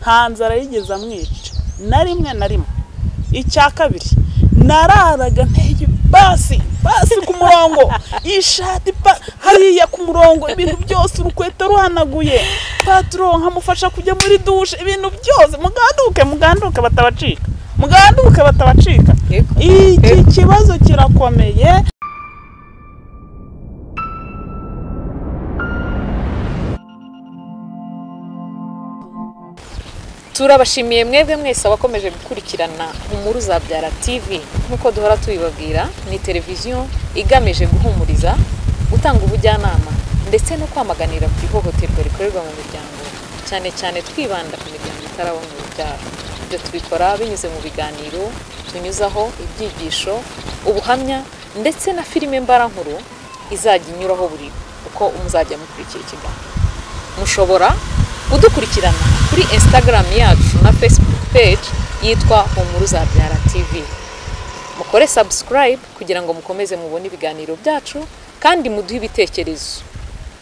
Nta nzara yigeze amwica na rimwe na rimwe. Icya kabiri, nararaga nteye basi basi ku murongo, ishati hariya ku murongo, ibintu byose, urukweto ruhanaguye, patron nkamufasha kujya muri douche, ibintu byose. Muganduke, muganduke batabacika, muganduke batabacika. Iki kibazo kirakomeye. Turabashimiye mwebwe mwese abakomeje gukurikirana Humura Uzabyara TV. Nk'uko duhora tubibabwira, ni televiziyo igamije guhumuriza, gutanga ubujyanama ndetse no kwamaganira ku ihohoterwa rikorerwa mu miryango, cyane cyane twibanda ku miryango itarabona urubyaro. Ibyo tubikora binyuze mu biganiro tunyuzaho, ibyigisho, ubuhamya ndetse na filime mbarankuru izajya inyuraho buri uko muzajya mukurikira ikiganiro. Mushobora kudukurikirana kuri Instagram yacu na Facebook page yitwa Humura Uzabyara TV. Mukore subscribe kugira ngo mukomeze mubone ibiganiro byacu kandi muduhe ibitekerezo.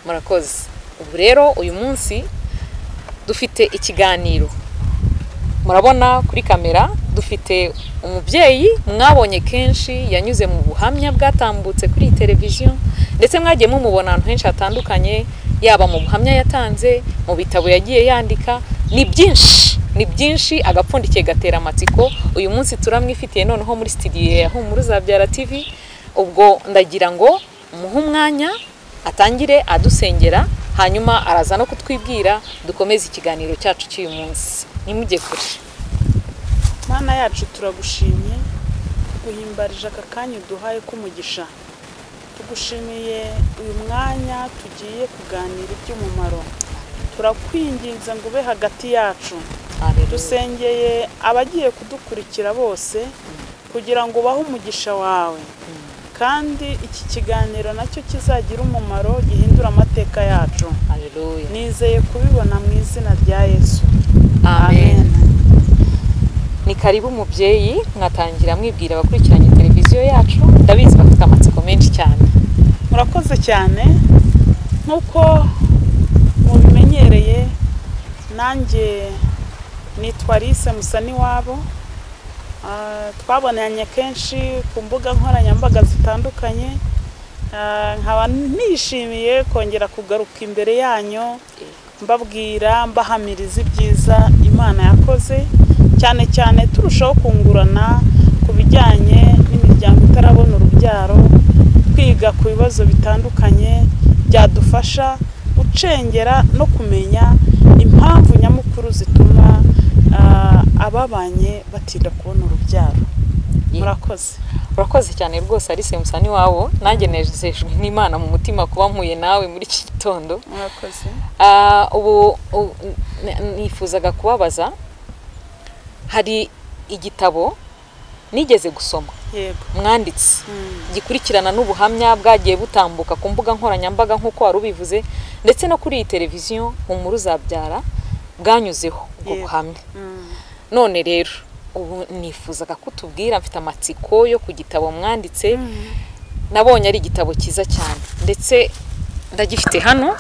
Murakoze. Ubu rero uyu munsi dufite ikiganiro. Murabona kuri kamera dufite umubyeyi mwabonye kenshi, yanyuze mu buhamya bwatambutse kuri televiziyo, ndetse mwagiye mumubona ahantu henshi hatandukanye, yaba mu buhamya yatanze, mu bitabo yagiye yandika, ni byinshi, ni byinshi, agapfundikiye gatera amatsiko. Uyu munsi turamwifitiye noneho muri studio ya Humura Uzabyara TV. Ubwo ndagira ngo muhe umwanya atangire adusengera, hanyuma araza no kutwibwira, dukomeze ikiganiro cyacu cy'uyu munsi. Nimujye kure. Mana yacu, turagushimye, tuguhimbarije aka kanya uduhaye k'umugisha. Tugushimiye uyu mwanya tugiye kuganira iby'umumaro. Turakwinginze ngo ube hagati yacu. Dusengeye abagiye kudukurikira bose kugira ngo ubahe umugisha wawe, kandi iki kiganiro nacyo kizagira umumaro, gihindura amateka yacu. Nizeye kubibona mu izina rya Yesu. Amen. Ni karibu mubyeyi, mwatangira mwibwira abakurikiranye televiziyo yacu, ndabizi bafite amatsiko menshi cyane. Murakoze cyane. Nk'uko mubimenyereye, nanjye nitwa Alice Musaniwabo. Twabonanye kenshi ku mbuga nkoranyambaga zitandukanye, nkaba nishimiye kongera kugaruka imbere yanyu mbabwira, mbahamiriza ibyiza Imana yakoze, cyane cyane turushaho kungurana ku bijyanye n'imiryango itarabona urubyaro, kwiga ku bibazo bitandukanye byadufasha gucengera no kumenya impamvu nyamukuru zituma ababanye batinda kubona urubyaro. Murakoze. Urakoze cyane rwose Alice Musaniwabo, nanjye nejejwe n'Imana mu mutima kuba mpuye nawe muri iki gitondo. Murakoze. Ubu nifuzaga kubabaza, hari igitabo nigeze gusoma. Yego. Mwanditse gikurikirana n'ubuhamya bwagiye butambuka ku mbuga nkoranyambaga nk'uko wari ubivuze, ndetse no kuri iyi televiziyo Humura Uzabyara bwanyuzeho ubwo buhamya. None rero ubu nifuzaga kutubwira, mfite amatsiko yo ku gitabo mwanditse. Nabonye ari igitabo cyiza cyane, ndetse ndagifite hano,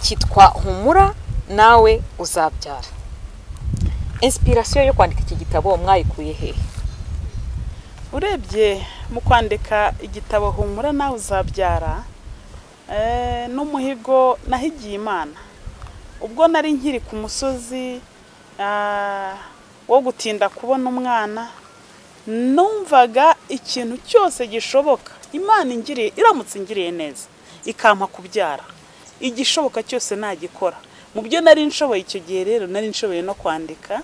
cyitwa Humura Nawe Uzabyara. Inspiration yo kwandika iki gitabo mwayikuye hehe? Urebye mu kwandika igitabo Humura Nawe Uzabyara, n'umuhigo nahigiye Imana ubwo nari nkiri ku musozi wo gutinda kubona umwana, numvaga ikintu cyose gishoboka Imana ingiriye, iramutse ingiriye neza ikampa kubyara, igishoboka cyose nagikora. Mu byo nari nshoboye icyo gihe rero, nari nshoboye no kwandika,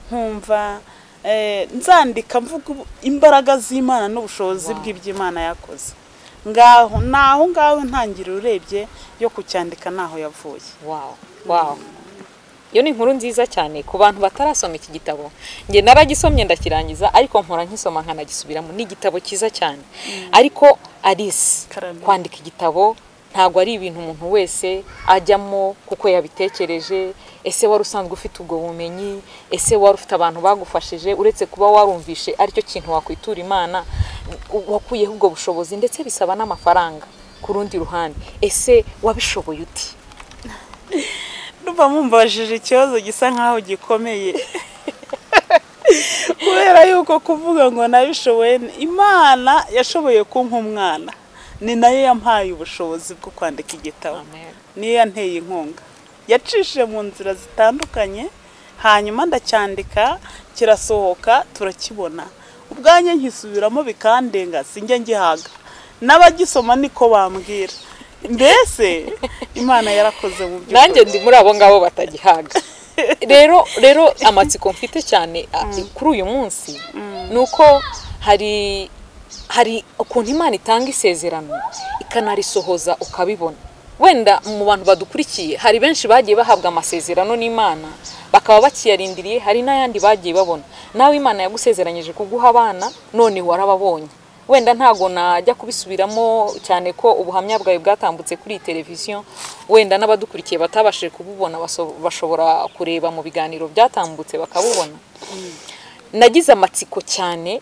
nkumva nzandika mvuga imbaraga z'Imana n'ubushobozi bw'iby'Imana yakoze. Ngaho naho ngaho ntangiriro urebye yo kucyandika naho yavuye. Wow, wow. Iyo ni inkuru nziza cyane ku bantu batarasoma iki gitabo. Nge naragisomye ndakirangiza, ariko mpora nkisoma nkanagisubiramo. Ni igitabo cyiza cyane. Ariko Alice, kwandika igitabo ntabwo ari ibintu umuntu wese ajyamo kuko yabitekereje. Ese wari usanzwe ufite ubwo bumenyi? Ese wari ufite abantu bagufashije uretse kuba warumvishe aricyo kintu wakwitura Imana? Wakuyeho ubwo bushobozi, ndetse bisaba n'amafaranga ku rundi ruhande. Ese wabishoboye uti? Ndumva mumbajije ikibazo gisa nkaho gikomeye kubera yuko kuvuga ngo nabishoboye, Imana yashoboye kumpa umwana, ni nayo yampaye ubushobozi bwo kwandika igitabo, niyo yanteye inkunga, yacishije mu nzira zitandukanye, hanyuma ndacyandika kirasohoka turakibona, ubwanjye nkisubiramo bikandenga, sinjya ngihaga, n'abagisoma niko bambwira. Mbese Imana yarakoze mu by'ukuri. Nanjye ndi muri abo ngabo batagihaga. Rero amatsiko mfite cyane kuri uyu munsi ni uko hari ukuntu Imana itanga isezerano ikanarisohoza ukabibona. Wenda mu bantu badukurikiye hari benshi bagiye bahabwa amasezerano n'Imana bakaba bakiyarindiriye, hari n'ayandi bagiye babona. Nawe Imana yagusezeranyije kuguha abana none warababonye. Wenda ntago najya kubisubiramo cyane ko ubuhamya bwawe bwatambutse kuri televiziyo, wenda n'abadukurikiye batabashije kububona bashobora kureba mu biganiro byatambutse bakabubona. Nagize amatsiko cyane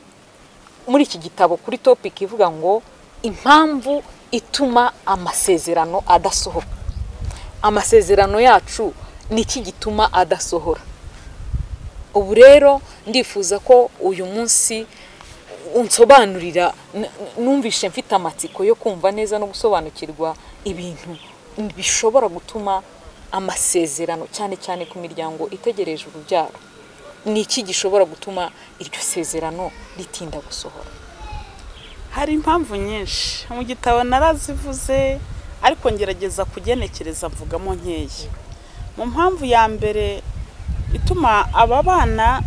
muri iki gitabo kuri topic ivuga ngo impamvu ituma amasezerano adasohoka. Amasezerano yacu ni iki gituma adasohora? Ubu rero ndifuza ko uyu munsi unsobanurira, numvishe mfite amatsiko yo kumva neza no gusobanukirwa ibintu bishobora gutuma amasezerano, cyane cyane ku miryango itegereje urubyaro, ni iki gishobora gutuma iryo sezerano ritinda gusohora? Hari impamvu nyinshi mu gitabo narazivuze, ariko ngerageza kugenekereza mvugamo nkeya. Mu mpamvu ya mbere ituma aba bana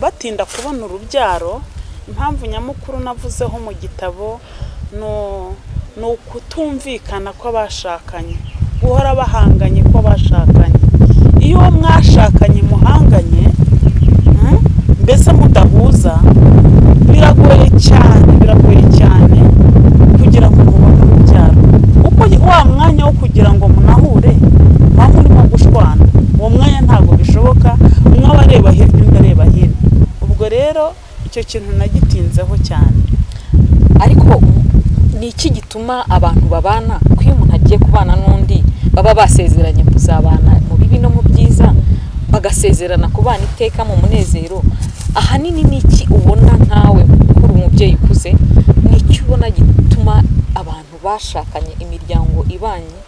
batinda kubona urubyaro, impamvu nyamukuru navuzeho mu gitabo ni ukutumvikana kw'abashakanye, guhora bahanganye kw'abashakanye. Iyo mwashakanye muhanganye, mbese mudahuza, biragoye cyane, biragoye cyane kugira ngo mubone urubyaro, kuko wa mwanya wo kugira ngo munahure muba murimo gushwana, uwo mwanya ntabwo bishoboka, umwe aba areba hirya undi areba hino. Ubwo rero icyo kintu nagitinzeho cyane. Ariko ni iki gituma abantu babana, ko iyo umuntu agiye kubana n'undi baba basezeranye kuzabana mu bibi no mu byiza, bagasezerana kubana iteka mu munezero, ahanini ni iki ubona nkawe kuri umubyeyi ukuze, ni iki ubona gituma abantu bashakanye, imiryango ibanye,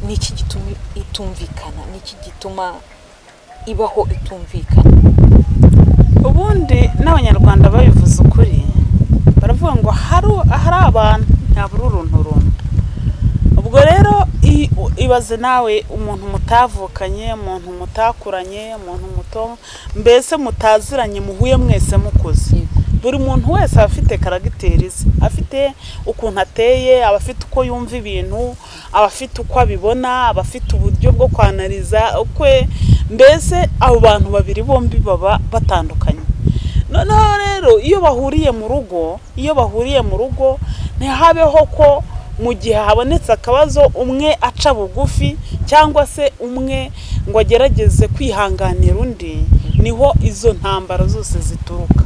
ni iki gituma itumvikana, ni iki gituma ibaho itumvikana? Ubundi n'Abanyarwanda babivuze ukuri, baravuga ngo hari abantu ntabura uruntu runtu. Ubwo rero ibaze nawe umuntu mutavukanye, umuntu mutakuranye, umuntu muto, mbese mutaziranye, muhuye mwese mukuze. Buri muntu wese aba afite karagiteri ze, afite ukuntu ateye, aba afite uko yumva ibintu, aba afite uko abibona, aba afite uburyo bwo kwanariza ukwe, mbese abo bantu babiri bombi baba batandukanye. Noneho rero iyo bahuriye mu rugo, iyo bahuriye mu rugo ntihabeho ko mu gihe habonetse akabazo umwe aca bugufi cyangwa se umwe ngo agerageze kwihanganira undi, niho izo ntambara zose zituruka.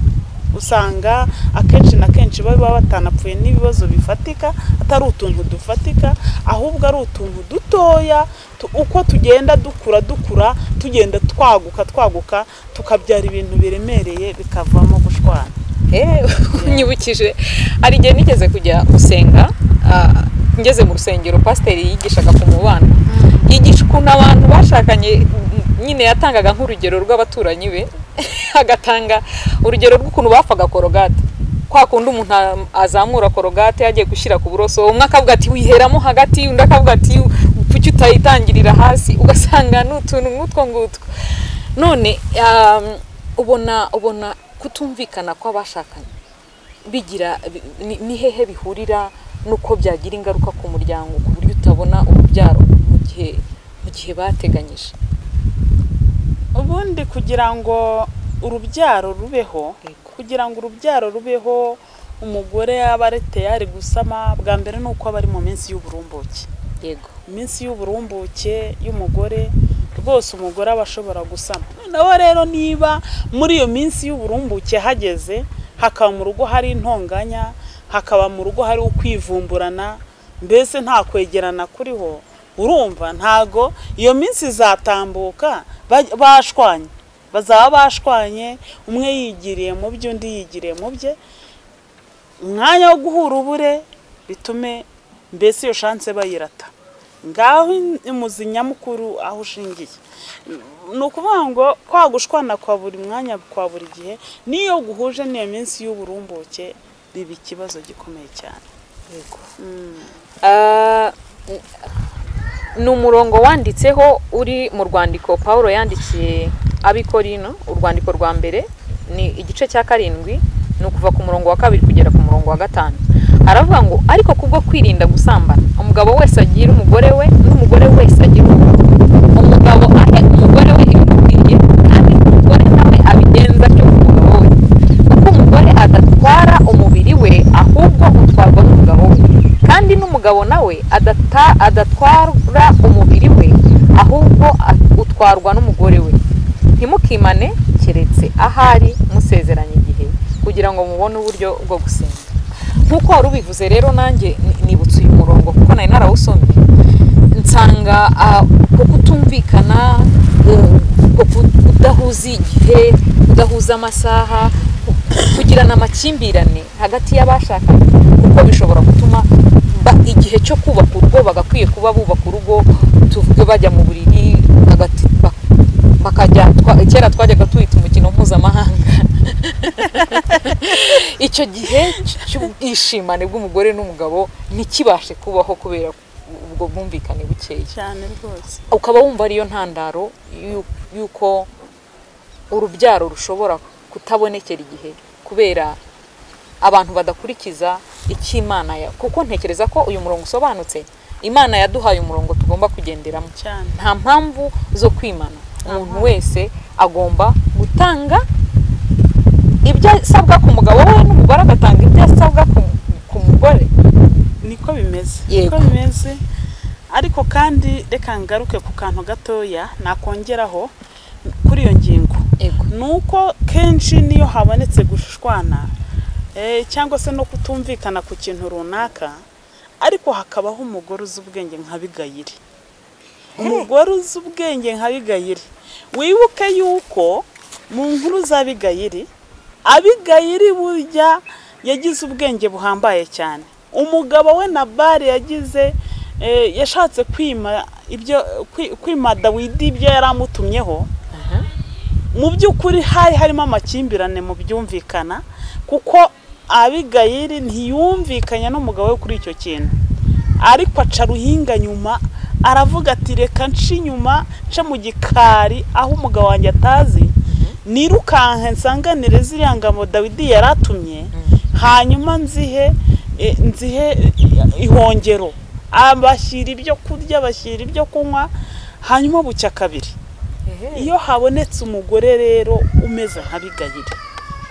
Usanga akenshi na kenshi baba batanapfuye n'ibibazo bifatika, atari utuntu dufatika, ahubwo ari utuntu dutoya, uko tugenda dukura dukura, tugenda twaguka twaguka, tukabyara ibintu biremereye bikavamo gushwana. Nyibukije hari igihe nigeze kujya gusenga, ngeze mu rusengero pasiteri yigishaga ku mubano, yigisha ukuntu abantu bashakanye, nyine yatangaga nk'urugero rw'abaturanyi be, agatanga urugero rw'ukuntu bapfaga korogate, kwa kundi umuntu azamura korogate yagiye gushyira ku buroso, umwe akavuga ati wiheramo hagati, undi akavuga ati kuki utayitangirira hasi, ugasanga n'utuntu nk'utwo ngutwo. None ubona kutumvikana kw'abashakanye bigira ni hehe bihurira nuko byagira ingaruka ku muryango, ku buryo utabona urubyaro mu gihe bateganyije? Ubundi kugira ngo urubyaro rubeho, kugira ngo urubyaro rubeho, umugore aba ari gusama, bwa mbere ni uko aba ari mu minsi y'uburumbuke. Yego, iminsi y'uburumbuke y'umugore rwose umugore aba ashobora gusama. Noneho rero niba muri iyo minsi y'uburumbuke hageze, hakaba mu rugo hari intonganya, hakaba mu rugo hari ukwivumburana, mbese nta kwegerana kuriho, Urumva ntago iyo minsi izatambuka bashwanye, bazaba bashwanye, umwe yigiriye mu bye undi yigiriye mu bye, umwanya wo guhura ubure, bitume mbese iyo chance bayirata. Ngaho umuzi nyamukuru aho ushingiye ni ukuvuga ngo kwa gushwana kwa buri mwanya kwa buri gihe, niyo guhuje n'iyo minsi y'uburumbuke biba ikibazo gikomeye cyane. Yego. Ni umurongo wanditseho uri mu rwandiko Paulo yandikiye Abikorino, urwandiko rwa mbere ni igice cya 7, ni ukuva ku murongo wa 2 kugera ku murongo wa 5. Aravuga ngo ariko kubwo kwirinda gusambana, umugabo wese agira umugore we n'umugore wese agira umugabo. Umugabo ahe umugore we ibikwiriye, kandi umugore nawe abigenza atyo ku mugabo we. Kuko umugore adatwara umubiri we, ahubwo utwarwa n'umugabo we. Kandi n'umugabo nawe adatwara umubiri we, ahubwo utwarwa n'umugore we. Ntimukimane keretse ahari musezeranye igihe, kugira ngo mubone uburyo bwo gusenga. Nkuko wari ubivuze rero, nanjye nibutse uyu murongo kuko nari narawusomye, nsanga kutumvikana, kudahuza igihe, kudahuza amasaha, kugirana amakimbirane hagati y'abashakanye, kuko bishobora gutuma igihe cyo kubaka urugo bagakwiye kuba bubaka urugo, tuvuge bajya mu buriri hagati bakajya, kera twajyaga tuhita umukino mpuzamahanga. Icyo gihe cy'ubwishimane bw'umugore n'umugabo ntikibashe kubaho kubera ubwo bwumvikane bukeya cyane rwose. Ukaba wumva ariyo ntandaro y'uko urubyaro rushobora kutabonekera igihe, kubera abantu badakurikiza icyo Imana ya, kuko ntekereza ko uyu murongo usobanutse. Imana yaduhaye umurongo tugomba kugenderamo, nta mpamvu zo kwimana. Umuntu wese agomba gutanga ibyo asabwa ku mugabo we, n'umugore agatanga ibyo asabwa ku mugore. Niko bimeze, niko bimeze. Ariko kandi reka ngaruke ku kantu gatoya nakongeraho kuri iyo ngingo. Nuko kenshi niyo habonetse gushwana cyangwa se no kutumvikana ku kintu runaka, ariko hakabaho umugore uzi ubwenge nka Abigayili. Umugore uzi ubwenge nka Abigayili, wibuke yuko mu nkuru za Abigayili, Abigayili burya yagize ubwenge buhambaye cyane. Umugabo we Nabali yagize yashatse kwima ibyo, kwima Dawidi ibyo yaramutumyeho. Mu by'ukuri hari harimo amakimbirane mu byumvikana, kuko Abigayili ntiyumvikanye n'umugabo we kuri icyo kintu, ariko aca ruhinga nyuma aravuga ati reka nce inyuma nce mu gikari aho umugabo wanjye atazi, nirukanke nsanganire ziriya ngabo Dawidi yaratumye, hanyuma nzihe ihongero. Abashyira ibyo kurya, bashyira ibyo kunywa, hanyuma bucya kabiri. Iyo habonetse umugore rero umeze nka Abigayili,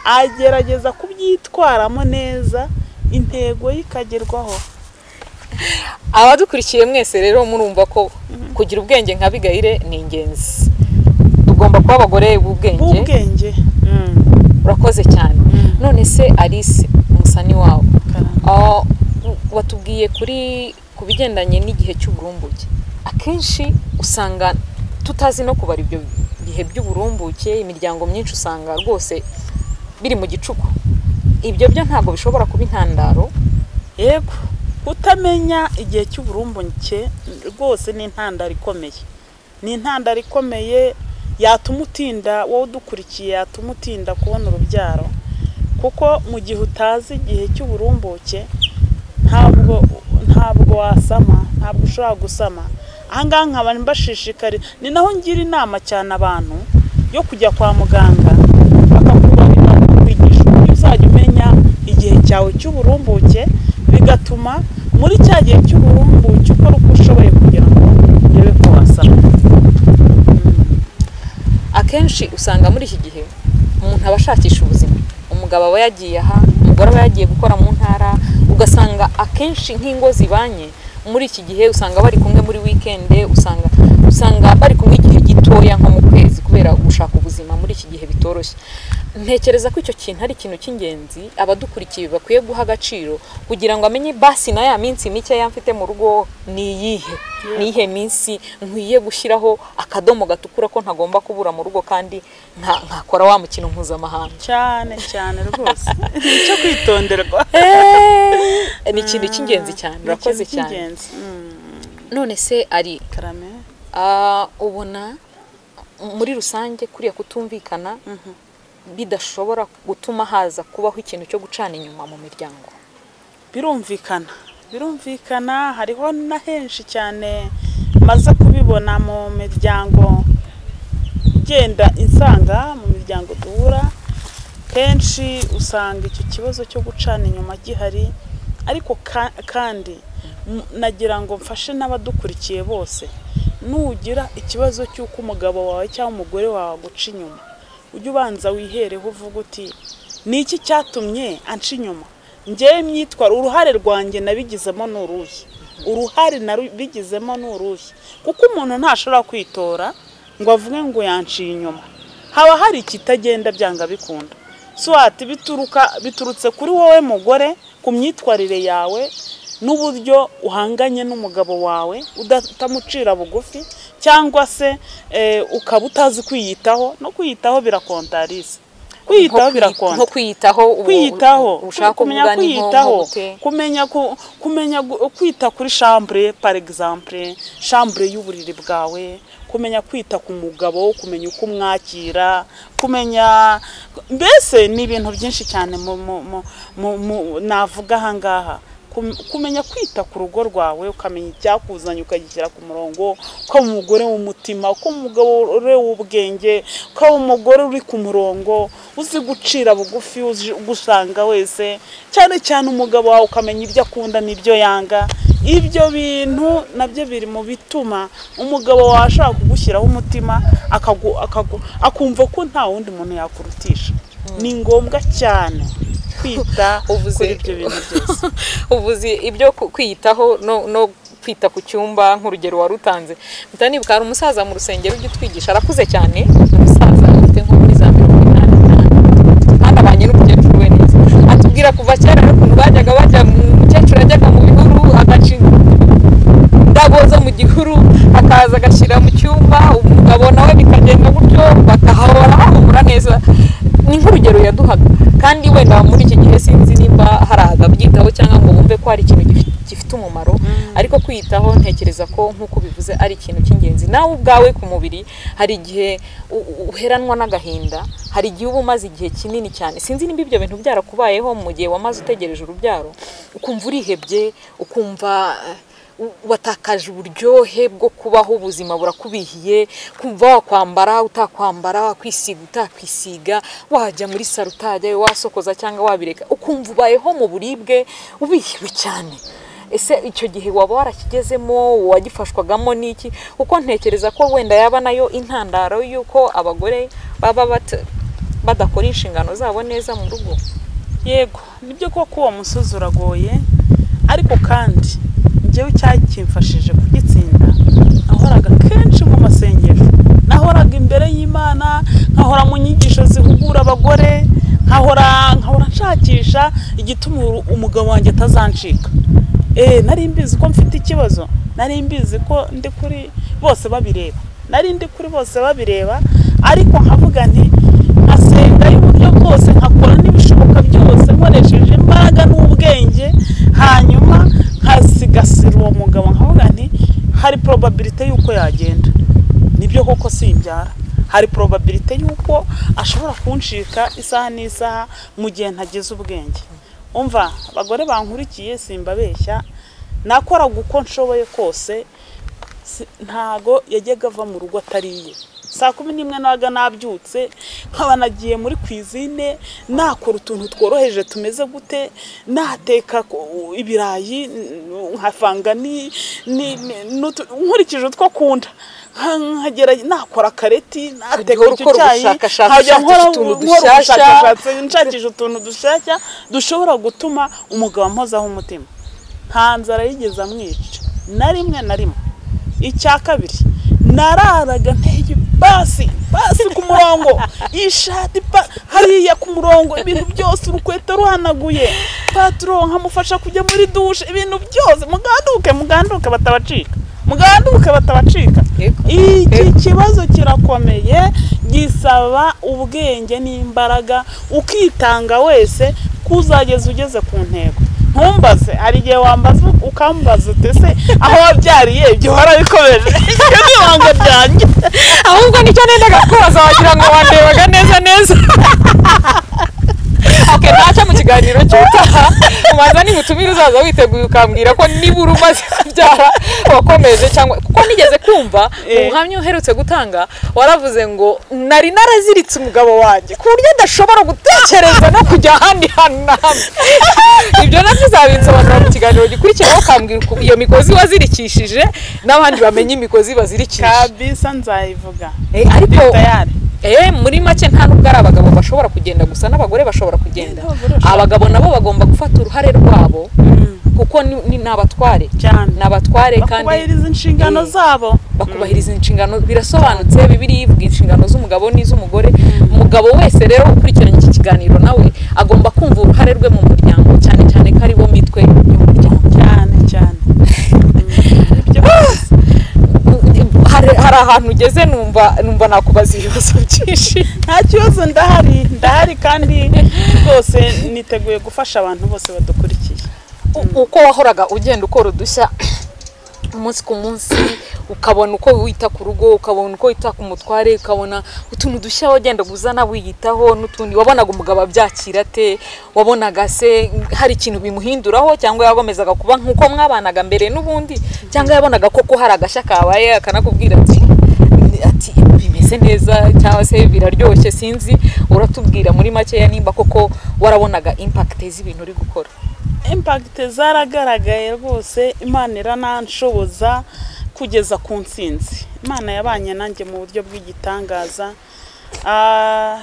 agerageza kubyitwaramo neza, intego ye ikagerwaho. Abadukurikiye mwese rero murumva ko kugira ubwenge nka Abigayili ni ingenzi. Tugomba kuba abagore b'ubwenge. Urakoze cyane. None se Alice umusani wawe, watubwiye kuri ku bigendanye n'igihe cy'uburumbuke. Akenshi usanga tutazi no kubara ibyo bihe by'uburumbuke, imiryango myinshi usanga rwose biri mu gicuku. Ibyo byo ntabwo bishobora kuba intandaro. Yego, kutamenya igihe cy'uburumbuke rwose ni intandaro ikomeye. Ni intandaro ikomeye yatuma utinda, wowe udukurikiye, yatuma utinda kubona urubyaro, kuko mu gihe utazi igihe cy'uburumbuke ntabwo wasama, ntabwo ushobora gusama. Ahangaha nkaba mbashishikari, ni naho ngira inama cyane abantu yo kujya kwa muganga bakakubarira, bakakwigisha uburyo uzajya umenya igihe cyawe cy'uburumbuke, bigatuma muri cya gihe cy'uburumbuke ukora uko ushoboye kugira ngo urebe ko wasama. Akenshi usanga muri iki gihe umuntu aba ashakisha ubuzima, umugabo aba yagiye aha, umugore aba yagiye gukora mu ntara, ugasanga akenshi nk'ingo zibanye muri iki gihe usanga bari kumwe muri weekend, usanga bari kumwe igihe gitoya nko mu kwezi, kubera gushaka ubuzima muri iki gihe bitoroshye. Ntekereza ko icyo kintu ari ikintu cy'ingenzi abadukurikiye bakwiye guha agaciro, kugira ngo amenye basi na ya minsi mike mfite mu rugo ni iyihe, ni iyihe minsi nkwiye gushyiraho akadomo gatukura ko ntagomba kubura mu rugo, kandi nkakora wa mukino mpuzamahanga. Cyane cyane rwose ni icyo kwitonderwa, ni ikintu cy'ingenzi cyane. Urakoze cyane. None se ari ubona muri rusange kuriya kutumvikana bidashobora gutuma haza kubaho ikintu cyo gucana inyuma mu miryango? Birumvikana, birumvikana. Hariho na henshi cyane maze kubibona mu miryango igenda insanga, mu miryango duhura kenshi usanga icyo kibazo cyo gucana inyuma gihari. Ariko kandi nagira ngo mfashe n'abadukurikiye bose, nugira ikibazo cy'uko umugabo wawe cyangwa umugore wawe aguca inyuma, ujye ubanza wihereho uvuga uti ni iki cyatumye anca inyuma, njyewe myitwara uruhare rwanjye nabigizemo ni uruhe, uruhare nabigizemo ni uruhe. Kuko umuntu ntashobora kwitora ngo avuge ngo yanciye inyuma, haba hari ikitagenda byanga bikunda. Swati biturutse kuri wowe mugore, ku myitwarire yawe n'uburyo uhanganye n'umugabo wawe utamucira bugufi, cyangwa se ukaba utazi kwiyitaho. No kwiyitaho birakontarisa, kwiyitaho birakonta. Nko kwiyitaho, kwiyitaho, kumenya kwiyitaho, kumenya kwita kuri chambre par exemple, chambre y'uburiri bwawe, kumenya kwita ku mugabo, kumenya uko umwakira, kumenya mbese ni ibintu byinshi cyane navuga aha ngaha. Kumenya kwita ku rugo rwawe, ukamenya icyakuzanye ukagishyira ku murongo, ukaba umugore w'umutima, ukaba umugore w'ubwenge, ukaba umugore uri ku murongo, uzi gucira bugufi, uzi gusanga wese, cyane cyane umugabo wawe ukamenya ibyo akunda n'ibyo yanga. Ibyo bintu nabyo biri mu bituma umugabo wawe ashaka kugushyiraho umutima, akumva ko nta wundi muntu yakurutisha. Ni ngombwa cyane kwita kuri ibyo bintu byose. Uvuze ibyo kwiyitaho no kwita ku cyumba nk'urugero warutanze, mpita nibuka hari umusaza mu rusengero ujya utwigisha, arakuze cyane, umusaza afite nko muri za 85, kandi abanye n'umukecuru we neza. Atubwira kuva kera ukuntu bajyaga bajya, umukecuru yajyaga mu bihuru agaca indabo zo mu gihuru akaza agashyira mu cyumba, umugabo nawe bikagenda gutyo, bakahahora bahumura neza. Ni nk'urugero yaduhaga, kandi wenda muri iki gihe sinzi nimba hari ababyitaho cyangwa ngo bumve ko hari ikintu gifite umumaro, ariko kwiyitaho ntekereza ko nk'uko bivuze ari ikintu cy'ingenzi. Nawe ubwawe ku mubiri hari igihe uheranwa n'agahinda, hari igihe uba umaze igihe kinini cyane, sinzi nimba ibyo bintu byarakubayeho mu gihe wamaze utegereje urubyaro, ukumva urihebye, ukumva watakaje uburyohe bwo kubaho, ubuzima burakubihiye, kumva wakwambara utakwambara, wakwisiga utakwisiga, wajya muri saro utajyayo, wasokoza cyangwa wabireka, ukumva ubayeho mu buribwe, ubihiwe cyane. Ese icyo gihe waba warakigezemo, wagifashwagamo n'iki? Kuko ntekereza ko wenda yaba nayo intandaro y'uko abagore baba badakora inshingano zabo neza mu rugo. Yego, nibyo koko uwo musozi uragoye, ariko kandi njyewe icyakimfashije kugitsinda, nahoraga kenshi mu masengesho, nahoraga imbere y'Imana, nkahora mu nyigisho zihugura abagore, nkahora nshakisha igituma umugabo wanjye atazancika. Nari mbizi ko mfite ikibazo, nari mbizi ko ndi kuri bose babireba, nari ndi kuri bose babireba, ariko nkavuga nti nkasenga y'uburyo bwose, nkakora n'ibishoboka byose nkoresheje imbaraga n'ubwenge, hanyuma nkasigasira uwo mugabo, nkavuga nti hari probabilité y'uko yagenda, nibyo koko simbyara, hari probabilité y'uko ashobora kuncika isaha n'isaha mu gihe ntagize ubwenge. Umva abagore bankurikiye simbabeshya, nakoraga uko nshoboye kose, ntago yajyaga ava mu rugo atariye. Saa 11 nabaga nabyutse, nkaba nagiye muri cuisine, nakora utuntu tworoheje tumeze gute, nateka ibirayi nkafanga nkurikije utwo akunda, nkagera nakora kareti, nateka icyo cyayi, nkajya nkora ubushakashatsi nshakisha utuntu dushyashya dushobora gutuma umugabo ampozaho umutima. Nta nzara yigeze amwica na rimwe na rimwe. Icya kabiri, nararaga nteye Pasi pasi ku murongo, ishati hariya ku murongo, ibintu byose, urukweto ruhanaguye, patron nkamufasha kujya muri douche, ibintu byose. Muganduke, muganduke batabacika, muganduke batabacika. Iki kibazo kirakomeye, gisaba ubwenge n'imbaraga, ukitanga wese kuzageza ugeze ku ntego. Ntumbaze, hari igihe wambaza ukambaza uti se aho wabyariye ibyo warabikomeje? Ibyo ni ibanga ryanjye. Ahubwo nicyo nendaga kubaza, wagira ngo wandebaga neza neza. Okay, ntacyo, mu kiganiro cy'ubutaha ubanza nimutumire uzaza witeguye, ukambwira ko nibura umaze kubyara wakomeje, cyangwa kuko nigeze kumva mu buhamya uherutse gutanga waravuze ngo nari naraziritse umugabo wanjye ku buryo adashobora gutekereza no kujya ahandi hantu na hamwe. Ibyo nabyo uzabinsobanura mu kiganiro gikurikiraho, ukambwira iyo migozi wazirikishije, n'abandi bamenye imigozi bazirikisha. Kabisa, nzayivuga. Ariko tayari. Muri make, nta nubwo ari abagabo bashobora kugenda gusa, n'abagore bashobora kugenda. N'abagore bashobora. Abagabo nabo bagomba gufata uruhare rwabo kuko ni abatware. Cyane. Ni abatware kandi bakubahiriza inshingano zabo. Bakubahiriza inshingano, birasobanutse. Bibiliya ivuga inshingano z'umugabo n'iz'umugore. Umugabo wese rero ukurikiranye iki kiganiro nawe agomba kumva uruhare rwe mu muryango, cyane cyane ko ari bo mitwe y'umuryango. Cyane cyane. Ibyo rwose. Hari ahantu ugeze numva nakubaza ibibazo byinshi. Nta kibazo, ndahari, ndahari, kandi rwose niteguye gufasha abantu bose badukurikiye. Uko wahoraga ugenda ukora udushya umunsi ku munsi, ukabona uko wita ku rugo, ukabona uko wita ku mutware, ukabona utuntu dushya wagenda uzana wiyitaho n'utundi, wabonaga umugabo abyakira ate? Wabonaga se hari ikintu bimuhinduraho, cyangwa yagomezaga kuba nk'uko mwabanaga mbere n'ubundi, cyangwa yabonaga koko hari agashya kabaye akanakubwira ati bimeze neza cyangwa se biraryoshye? Sinzi, uratubwira muri makeya nimba koko warabonaga impact z'ibintu uri gukora. Impact zaragaragaye rwose. Imana irananshoboza kugeza ku ntsinzi. Imana yabanye nanjye mu buryo bw'igitangaza.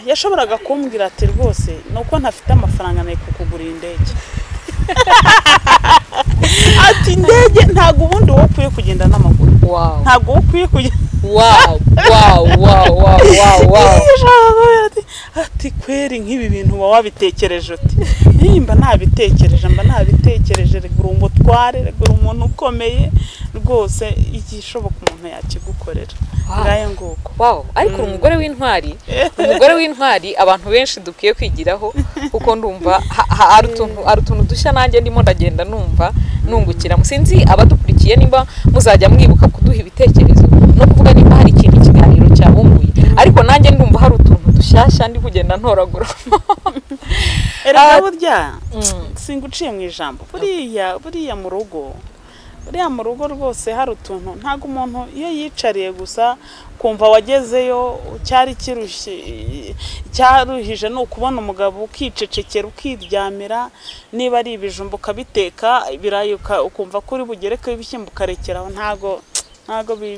Yashoboraga kumbwira ati rwose ni uko ntafite amafaranga nari kukugurira indege. Ati indege ntabwo, ubundi wowe ukwiye kugenda n'amaguru. Ntabwo wowe ukwiye kugenda. wow. Ati kweri nk'ibi bintu uba wabitekereje uti? Nimba ntabitekereje, mba ntabitekereje. Regura umutware, regura umuntu ukomeye rwose, igishoboka umuntu yakigukorera. Ngayo nguko. Wow, ariko uri umugore w'intwari, umugore w'intwari abantu benshi dukwiye kwigiraho, kuko ndumva hari utuntu dushya nanjye ndimo ndagenda numva nungukira. Sinzi abadukurikiye nimba muzajya mwibuka kuduha ibitekerezo no kuvuga nimba hari ikintu ikiganiro cyabunguye, ariko nanjye ndumva hari utuntu dushyashya ndi kugenda ntoragura. Erega burya, singuciye mu ijambo, buriya mu rugo rwose hari utuntu, ntabwo umuntu iyo yicariye gusa kumva wagezeyo cyari kirushye, cyaruhije ni ukubona umugabo ukicecekera, ukiryamira, niba ari ibijumba ukabiteka, ibirayi ukumva ko uri bugerekeho ibishyimbo ukarekeraho, ntabwo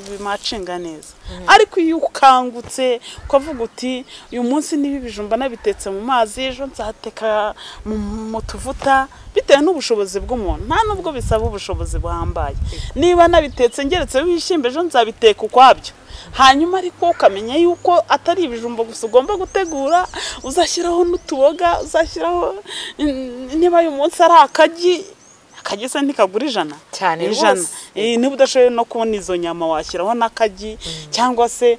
bimacinga neza. Ariko iyo ukangutse ukavuga uti uyu munsi niba ibijumba nabitetse mu mazi, ejo nzateka mu tuvuta, bitewe n'ubushobozi bw'umuntu, nta nubwo bisaba ubushobozi buhambaye, niba nabitetse ngeretseho ibishyimbo, ejo nzabiteka ukwabyo. Hanyuma ariko ukamenya yuko atari ibijumba gusa ugomba gutegura, uzashyiraho n'utuboga, uzashyiraho niba uyu munsi ari akagi, akagi se ntikagura 100? Cyane. 100. Rwose. Niba udashoboye no kubona izo nyama, washyiraho n'akagi, cyangwa se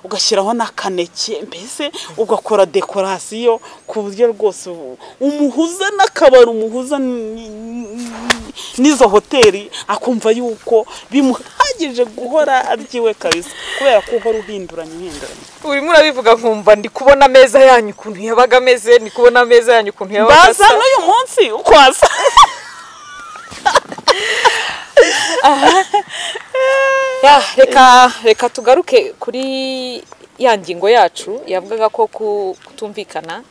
ugashyiraho n'akaneke, mbese ugakora décoration ku buryo rwose umuhuza n'akabari, umuhuza n'izo hoteli, akumva yuko bimuhagije guhora aryiwe kabisa, kubera ko uhora uhinduranya uhinduranya. Urimo urabivuga nkumva ndi kubona ameza yanyu ukuntu yabaga ameze, ndi kubona ameza yanyu ukuntu yabaga baza asa. N'uyu munsi uko asa. Ya, reka tugaruke kuri ya ngingo yacu yavugaga ko kutumvikana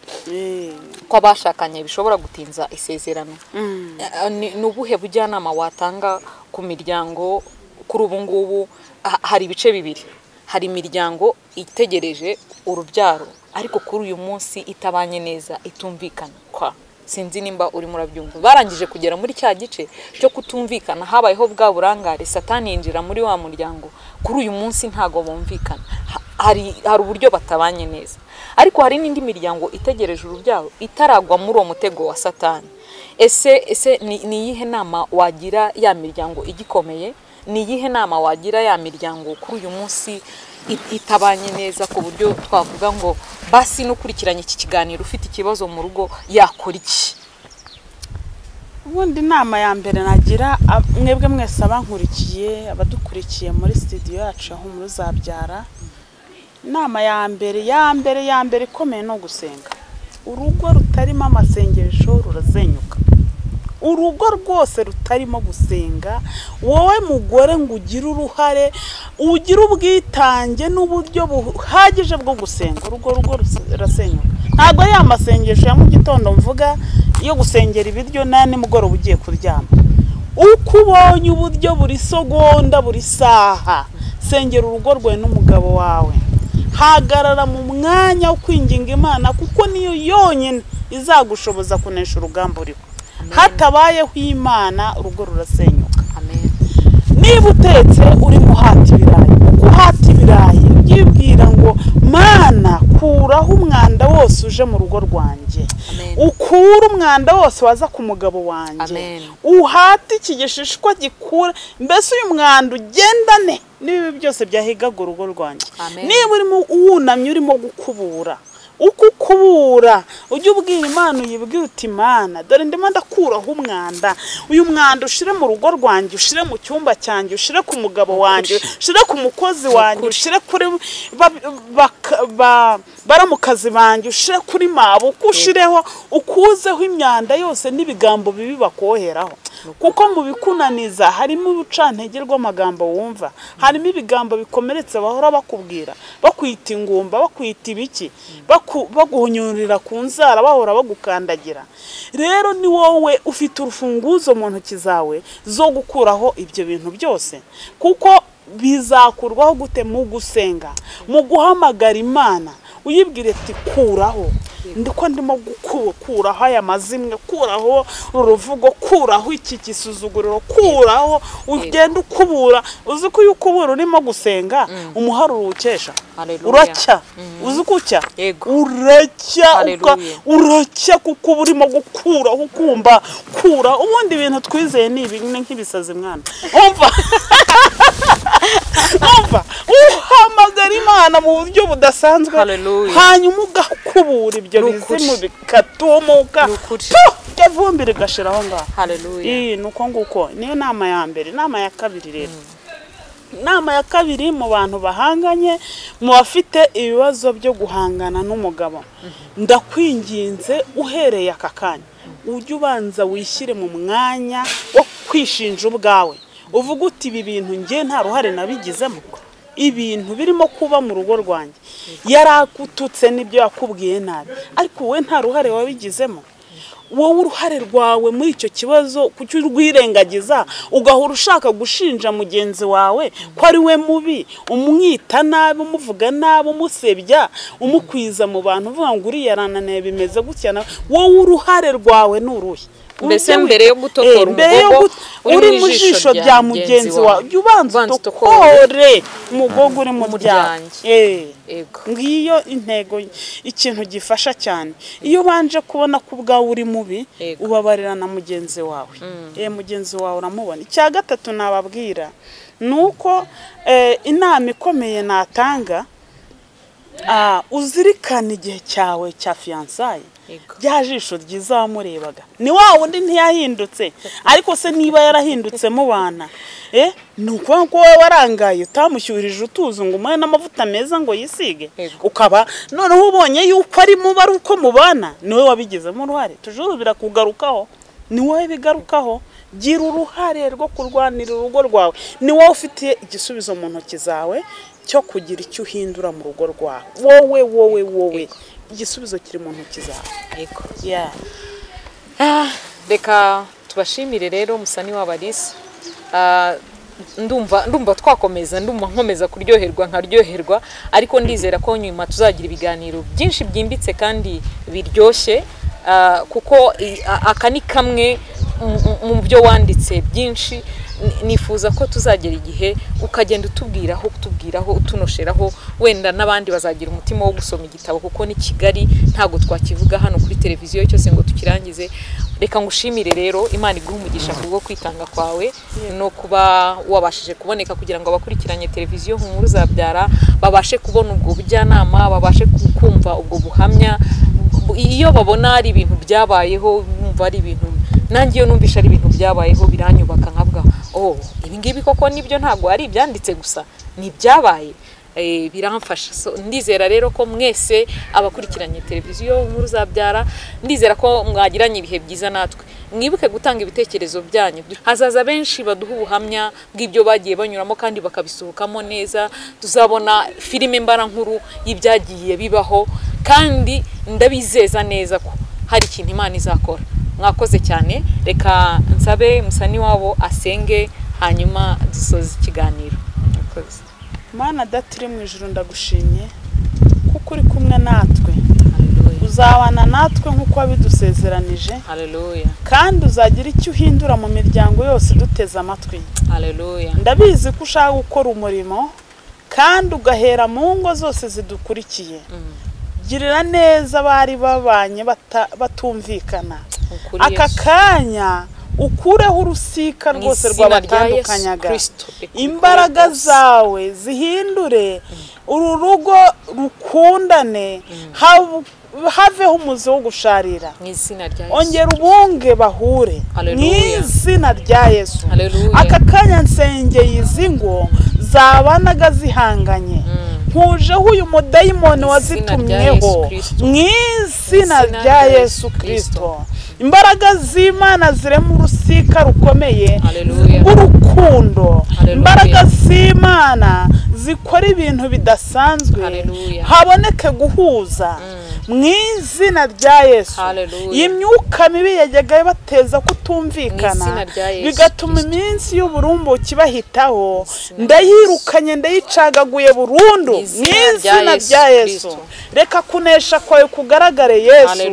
kw'abashakanye bishobora gutinza isezerano. Ni ubuhe bujyanama watanga ku miryango kuri ubu ngubu? Hari ibice bibiri: hari imiryango itegereje urubyaro ariko kuri uyu munsi itabanye neza, itumvikana kwa Sinzi nimba urimo urabyumva. Barangije kugera muri cya gice cyo kutumvikana, habayeho bwa burangare, Satani yinjira muri wa muryango. Kuri uyu munsi ntago bumvikana, hari uburyo batabanye neza. Ariko hari n'indi miryango itegereje urubyaro itaragwa muri uwo mutego wa Satani. Ese ni iyihe nama wagira ya miryango igikomeye? Ni iyihe nama wagira ya miryango kuri uyu munsi itabanye neza, ku buryo twavuga ngo basi n'ukurikiranye iki kiganiro ufite ikibazo mu rugo yakora iki? Ubundi inama ya mbere nagira mwebwe mwese abankurikiye, abadukurikiye muri studio yacu aho Humura Uzabyara, inama ya mbere ikomeye no gusenga. Urugo rutarimo amasengesho rurasenyuka. Urugo rwose rutarimo gusenga, wowe mugore ngo ugire uruhare, ugire ubwitange n'uburyo buhagije bwo gusenga, urugo rurasenyuka. Ntabwo ari amasengesho ya mu gitondo mvuga yo gusengera ibiryo na nimugoroba ugiye kuryama. Uko ubonye uburyo buri segonda buri saha, sengera urugo rwawe n'umugabo wawe. Hagarara mu mwanya wo kwinginga Imana, kuko niyo yonyine izagushoboza kunesha urugamba uriho. Hatabayeho Imana urugo rurasenyuka. Amen. Niba utetse urimo uhata ibirayi, uko uhata ibirayi ubyibwira ngo Mana kuraho umwanda wose uje mu rugo rwanjye, ukure umwanda wose waza ku mugabo wanjye, uhate iki gishishwa gikura, mbese uyu mwanda ugendane n'ibibi byose byahigaga urugo rwanjye. Niba urimo wunamye urimo gukubura, uko ukubura ujye ubwira Imana, uyibwire uti Imana dore ndimo ndakuraho umwanda, uyu mwanda ushire mu rugo rwanjye, ushire mu cyumba cyanjye, ushire ku mugabo wanjye, ushire ku mukozi wanjye, ushire kuri baramukazi banjye, ushire kuri mabo, ushireho ukuzeho imyanda yose n'ibigambo bibi bakoheraho. Kuko mu bikunaniza harimo ubucantege rw'amagambo wumva, harimo ibigambo bikomeretse bahora bakubwira, bakwita ingumba, bakwita ibiki, baguhunyurira ku nzara, bahora bagukandagira. Rero ni wowe ufite urufunguzo mu ntoki zawe zo gukuraho ibyo bintu byose, kuko bizakurwaho gute? Mu gusenga, mu guhamagara Imana, uyibwire ati kuraho, ndiko ndimo gukuraho aya mazimwe, kuraho uruvugo, kuraho iki gisuzuguriro, kuraho, ugenda ukubura. Uzi ko iyo ukubura urimo gusenga umuharuro ukesha, uracya. Uzi ko ucya, uracya, uracya, kuko urimo gukuraho, ukumva kura. Ubundi ibintu twizeye ni ibi nk'ibisazi mwana, umva umva uhamagara Imana mu buryo budasanzwe, hanyuma ugakubura ibyo bizimu bikatumuka, vumbi rigashira aho ngaho. Haleluya. Nuko nguko niyo nama ya mbere. Inama ya kabiri rero, inama ya kabiri mu bantu bahanganye, mu bafite ibibazo byo guhangana n'umugabo, ndakwinginze uhereye aka kanya ujye ubanza wishyire mu mwanya wo kwishinja ubwawe, uvuga uti ibi bintu njye nta ruhare nabigizemo, ibintu birimo kuba mu rugo rwanjye, yarakututse n'ibyo yakubwiye nabi, ariko wowe nta ruhare wabigizemo. Wowe uruhare rwawe muri icyo kibazo kuki urwirengagiza, ugahora ushaka gushinja mugenzi wawe ko ari we mubi, umwita nabi, umuvuga nabi, umusebya, umukwiza mu bantu, uvuga ngo uriya arananiye bimeze gutya. Wowe uruhare rwawe ni uruhe? Mbese mbere yo gutokora umugogo uri mu jisho rya mugenzi wawe, jya ubanza utokore umugogo uri mu ryanjye. Ngiyo intego, ikintu gifasha cyane. Iyo ubanje kubona ko ubwawe uri mubi, ubabarira na mugenzi wawe. Mugenzi wawe uramubona. Icya gatatu nababwira ni uko inama ikomeye natanga, uzirikane igihe cyawe cya fiyansaye, rya jisho ryiza wamurebaga, ni wa wundi ntiyahindutse, ariko se niba yarahindutse mubana, ni ukuvuga ko wowe warangaye utamushyuhirije utuzi ngo umuhe n'amavuta meza ngo yisige, ukaba noneho ubonye yuko ari mubi ari uko mubana, niwe wabigizemo uruhare. Tujuru birakugarukaho, ni wowe bigarukaho. Gira uruhare rwo kurwanira urugo rwawe, ni wowe ufite igisubizo mu ntoki zawe cyo kugira icyo uhindura mu rugo rwawe. Wowe wowe wowe igisubizo kiri mu ntoki zawe. Yego. Reka tubashimire rero Musani w'Abalisa. Ndumva twakomeza, ndumva nkomeza kuryoherwa nkaryoherwa, ariko ndizera ko nyuma tuzagira ibiganiro byinshi byimbitse kandi biryoshye. Kuko aka ni kamwe mu byo wanditse byinshi. Nifuza ko tuzagera igihe ukagenda utubwiraho utunosheraho, wenda n'abandi bazagira umutima wo gusoma igitabo, kuko ni Kigali ntabwo twakivuga hano kuri televiziyo cyose ngo tukirangize. Reka ngushimire rero, Imana iguhe umugisha kubwo kwitanga kwawe no kuba wabashije kuboneka kugira ngo abakurikiranye televiziyo Humura Uzabyara babashe kubona ubwo bujyanama, babashe kumva ubwo buhamya. Iyo babona ari ibintu byabayeho, bumva ari ibintu, nanjye iyo numvisha ari ibintu byabayeho biranyubaka, nkavuga oh ibi ngibi koko nibyo, ntabwo ari ibyanditse gusa, ni ibyabaye. Biramfasha. So, ndizera rero ko mwese abakurikiranye televiziyo Humura Uzabyara, ndizera ko mwagiranye ibihe byiza natwe. Mwibuke gutanga ibitekerezo byanyu, hazaza benshi baduha ubuhamya bw'ibyo bagiye banyuramo kandi bakabisohokamo neza. Tuzabona filime mbarankuru y'ibyagiye bibaho, kandi ndabizeza neza ko hari ikintu Imana izakora. Mwakoze cyane, reka nsabe musani wabo asenge hanyuma dusoze ikiganiro. Mwakoze. Mana Data uri mu ijuru, ndagushimye kuko uri kumwe natwe. Uzabana natwe nk'uko wabidusezeranije. Haleluya. Kandi uzagira icyo uhindura mu miryango yose duteze amatwi. Haleluya. Ndabizi ko ushaka gukora umurimo kandi ugahera mu ngo zose zidukurikiye. Girira neza abari babanye batumvikana. Aka kanya ukureho urusika rwose rwabatandukanyaga. Imbaraga zawe zihindure uru rugo rukundane, haveho umuzi wo gusharira. Ongera ubunge bahure mu izina rya Yesu. Aka kanya nsengeye izi ngo zabanaga zihanganye, nkujeho uyu mudayimoni wazitumyeho mu izina rya Yesu Kristo. Imbaraga z'Imana zirema urusika rukomeye rw'urukundo. Imbaraga z'Imana zikora ibintu bidasanzwe, haboneke guhuza mu izina rya Yesu. Imyuka mibi yajyaga ibateza kutumvikana, bigatuma iminsi y'uburumbuke bahitaho, ndayirukanye ndayicagaguye burundu mu izina rya Yesu. Reka kunesha kwawe kugaragare Yesu.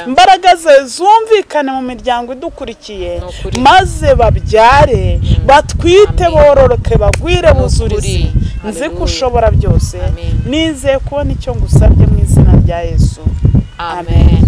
Imbaraga ze zumvikane mu miryango idukurikiye, maze babyare, batwite, bororoke, bagwire, buzurize. Nzi ko ushobora byose, nizeye kubona icyo ngusabye mu izina rya Yesu. Amen.